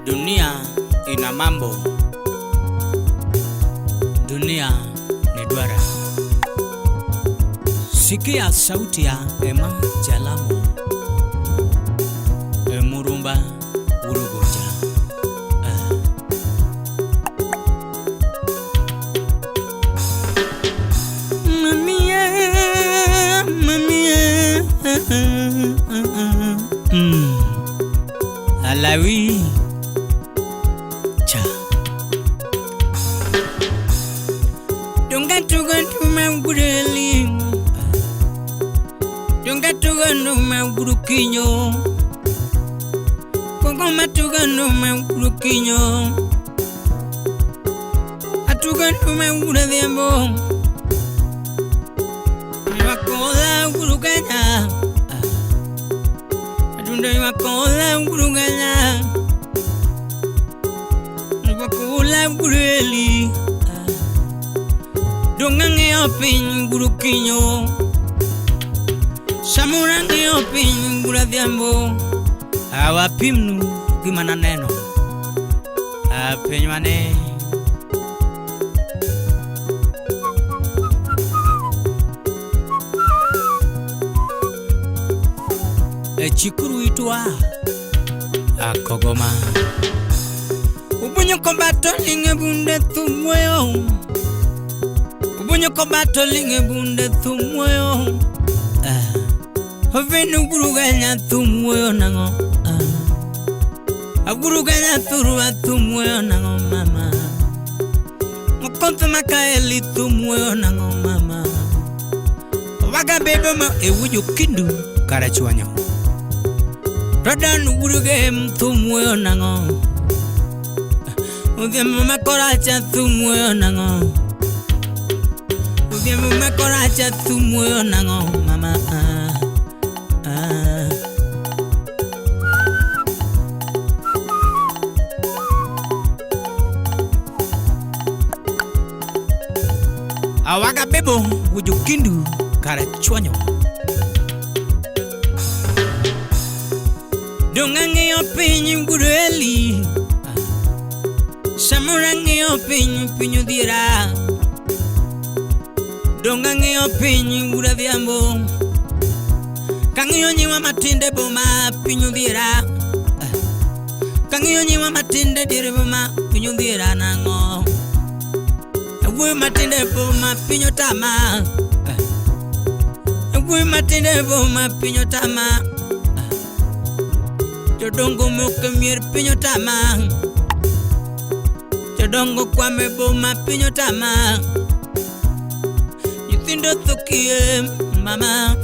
Dunia ina mambo, dunia ni duara. Sikia sauti ya Emma Jalamo, Murumba Urugoja. Mamia, mamia. Alawi cha Dunga tuga tuma gureli Dunga tuga numa gurukinyo Kongo matuga numa gurukinyo Atuga numa guradiambo Makola gurukanya Adunda makola gurukanya Makola gureli Dunga ngeo piny gurukinyo Samura ngeo piny guradiambo Awapimnu gima naneno piny mane Chikuru itwa Akogoma Ubunyo kobato linge bunde thumweyo Ubunyo kobato linge bunde thumweyo Ovenu guruganya thumweyo nango Aguruganya thurwa thumweyo nango mama Mokonto makaeli thumweyo nango mama Waga bebo ma ewujo kindu karachuanyo Rodan guruge mthumweyo nango Udhiambo makoracha thumweyo nango Udhiambo makoracha thumweyo nango mama Awaga bebo wujo kindu karachuanyo Dunga ng'iyo piny gureli Samura ng'iyo piny piny odhiera Dunga ng'iyo piny guradhiambo Kang'iyo nyiwa matinde boma piny odhiera Kang'iyo nyiwa matinde diere boma piny odhiera nang'o Awuoyo matinde boma piny otama Awuoyo matinde boma piny otama Jodongo moko mier piny otama Jodongo kwame boma piny otama Nyithindo tho kie mama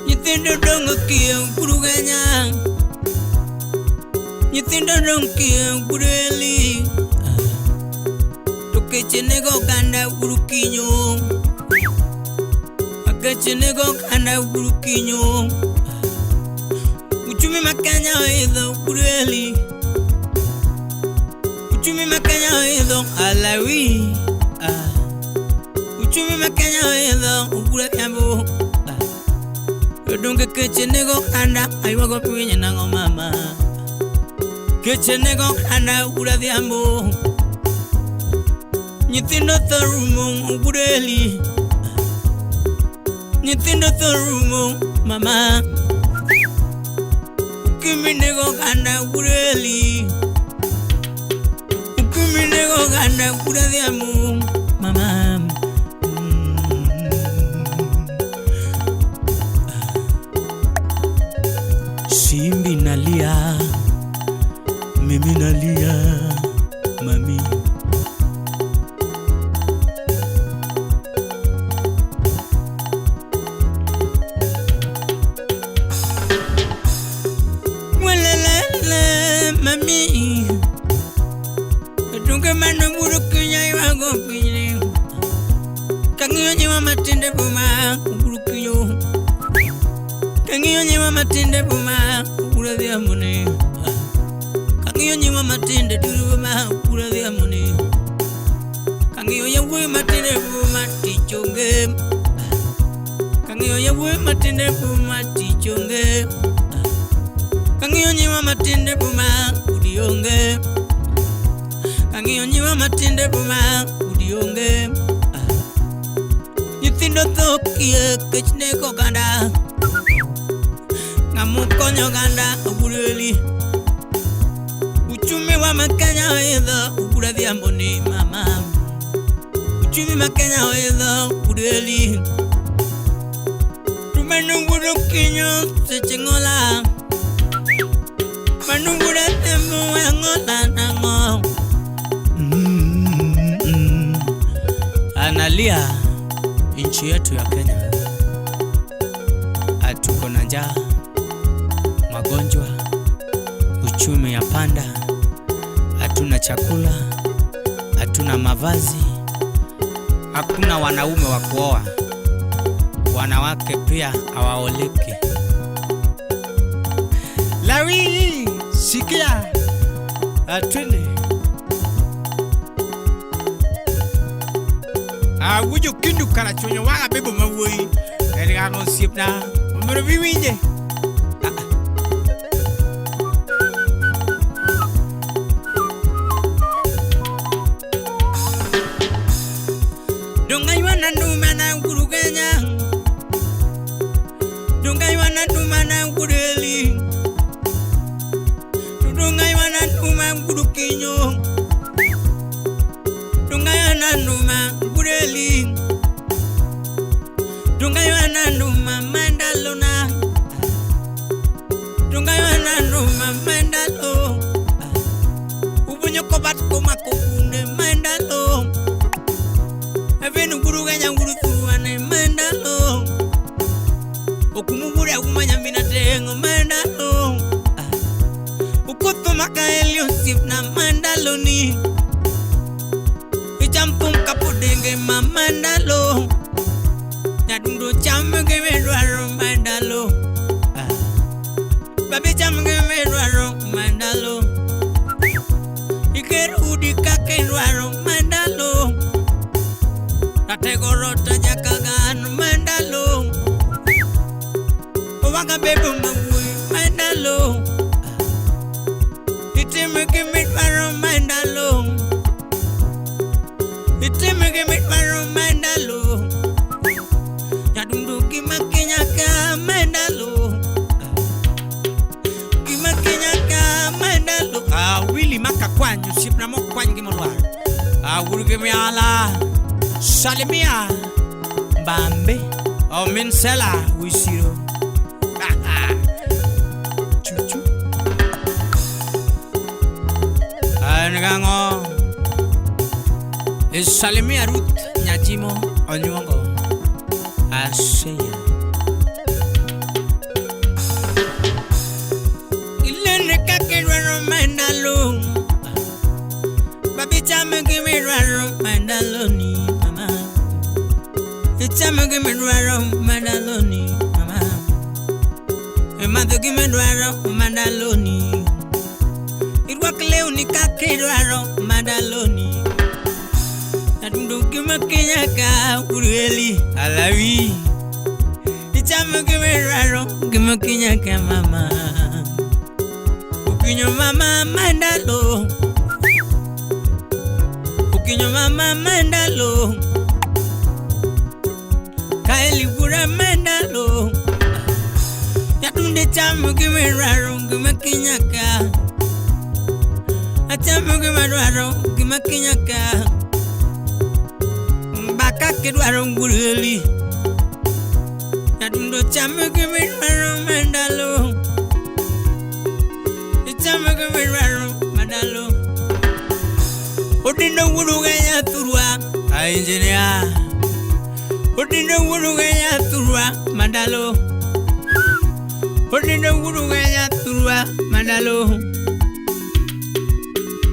Nyithindo dongo kie guruganya Nyithindo dong kie gureli To keche nego oganda gurukinyo Keche nego oganda gurukinyo Uchumi ma Kenya oidho gureli Uchumi ma Kenya oidho alawi Uchumi ma Kenya oidho guradiambo Odonge keche nego oganda aywago piny nang'o mama Keche nego oganda guradiambo Nyithindo tho rumo gureli Nyithindo tho rumo mama Ukimwi nego oganda gureli Ukimwi nego oganda guradiambo mama Simbi nalia mimi nalia mami Welelele mami Dunga mano buru kinya iwago piny Kang'iyo nyiwa matinde boma buru kinyo Kang'iyo nyiwa matinde boma guradiambo ne Kang'iyo nyiwa matinde duru boma guradiambo ne Kang'iyo yawuoyi matinde boma tich onge Kang'iyo yawuoyi matinde boma tich Tich onge. Kang'iyo nyiwa matindo e boma, udi onge. Kang'iyo nyiwa matindo e boma, udi onge. Nyithindo tho kie kech nego oganda. Ng'ama okonyo oganda ogureli. Uchumi wa ma Kenya oidho Ugura Adhiambo ni mama. Uchumi ma Kenya oidho Ugureli. Tumeno wuod Okinyo seche ng'ola. Mano wuod Adhiambo wang'ola nang'o? Analia nchi yetu ya Kenya, hatuko na njaa, magonjwa, uchumi ya panda, hatuna chakula, hatuna mavazi, hakuna wanaume wa kuoa, wanawake pia hawaoleki. Lawi, sikia, atwende. Awujo kindu karachuonyo wang'a bebo mawuoyi en gang'o osiepna mondo bi winje. Donga ywana nduma na nguru Kenya. Donga ywana nduma na ngureli. Donga ywana nduma nguru kinyo. Donga ywana nduma ngureli. Donga ywana nduma mandalo na. Donga ywana nduma mandalo. Ubunyo kobat komako kunde mandalo. Evenu guru ganya guru tuane mandalo. Okumubura kumanya mina tengo mandalo. Ukuthu makaelio sip na mandalo ni. Ichampum kapudenge mamandalo. Nyadundo chamuge medwaro mandalo. Babi chamuge medwaro mandalo. Iker udi kakenwaro mandalo. Ategorota jakagan mandalo. Owanga bebo mabui mandalo. Itimege midwaro mandalo. Itimege midwaro mandalo. Nyadundu gimakinyaka mandalo. Gimakinyaka mandalo. Willy makakwanyu sipna mokwany gimolwar. Awurgemiala. Salimia Mbambe Ominsela Wisiro. Chuchu. Angango Salimia Ruth Nyajimo Onyuongo Aseya. Ilene kakerwaro mandalo. Babi chame gimirwaro mandalo ni mama. Ichame gimirwaro mandalo ni mama. Emadho gimirwaro mandalo ni. Irwak lewni kaka idwaro mandalo ni. Adundo gima Kenya ka ureli alawi. Ichame gimirwaro gima Kenya ka mama. Ukinyo mama mandalo. Ukinyo mama mandalo. Kaeli gura mandalo. Yatunde chamu gimirwaro gima Kenya ka. Achamu gimirwaro gima Kenya ka. Mbaka kidwaro ngureli. Yadundo chamu gimirwaro mandalo. Ichamu gimirwaro mandalo. Odindo wuruga turwa a engineer. Odindo wuruga turwa mandalo. Odindo wuruga turwa mandalo.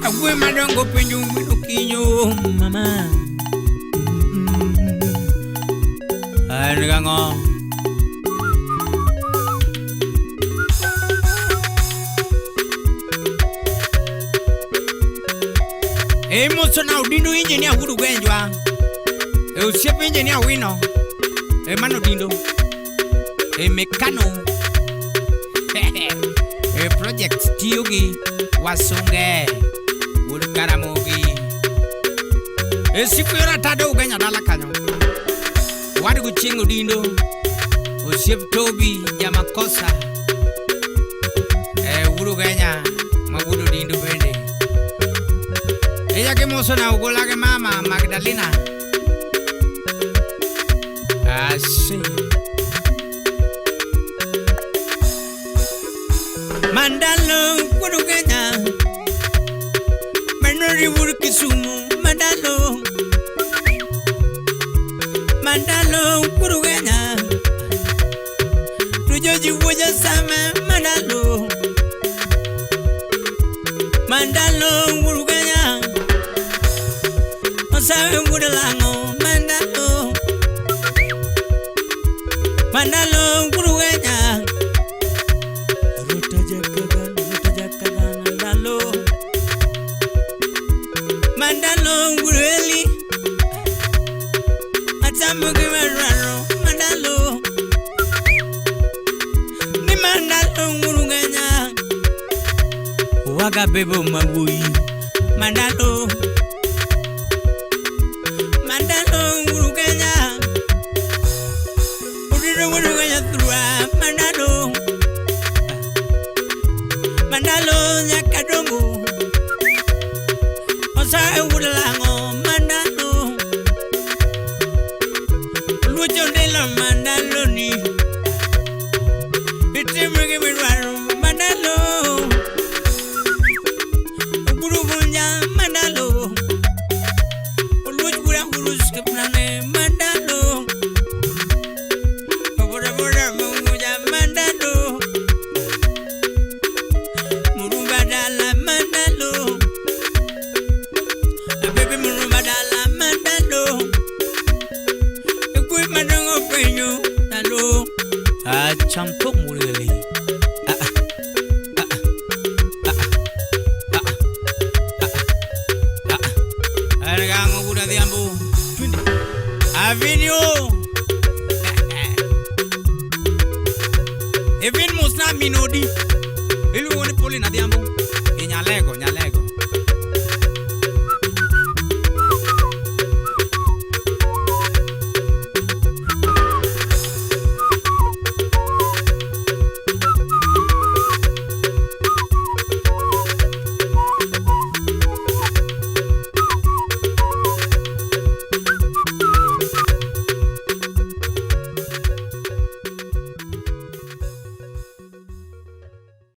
Agwe madongo penjo wino kinyo mama. Angango. Emoso na odindo engineer wudu genjwa. E osiepe engineer wino. E mano dindo. E mekano. E project tiyo gi wasunge wuod Karamogi. E siku yora tado Ugenya dala kanyo. Wadgu chieng' odindo osiep Tobi jamakosa. E wuod Ugenya ma wuod odindo bende. Eya gimoso na ugola gi mama Magdalena. Asi. Mandalo wuod Ugenya. Manori wuod Kisumu Mandalo. Mandalo wuod Ugenya. Tujoji wuod Jasame Mandalo. Mandalo wuod Ugenya. Osawe wuod Lang'o Mandalo. Mandalo wuod Ugenya. Ruta jakagan, ruta jakagan, Mandalo. Mandalo wuod Eli. Atamo gi marwaro Mandalo. Ni Mandalo wuod Ugenya. Waga bebo mawuoyi Mandalo. Mandalo wuod Ugenya. Odiro wuod Ugenya thurwa Mandalo. Mandalo nyakadongo. Osawe wuod Lang'o Mandalo. Luocho ndelo Mandalo ni. Itimo gimidwaro Mandalo. Oburu gunja Mandalo. Oluoch bura hurus kipnane Mandalo. Boda boda munguja Mandalo. Murumba dala Mandalo. Baby murumba dala Mandalo. Ekwe madongo penyo dalo. Acham tok mureli. Ah ah ah ah ah ah ah. Ergango gura diambu. Twende. Avenue. Evin musna minodi. Iluongo ni Pauline Adhiambo. E Nyalego, Nyalego.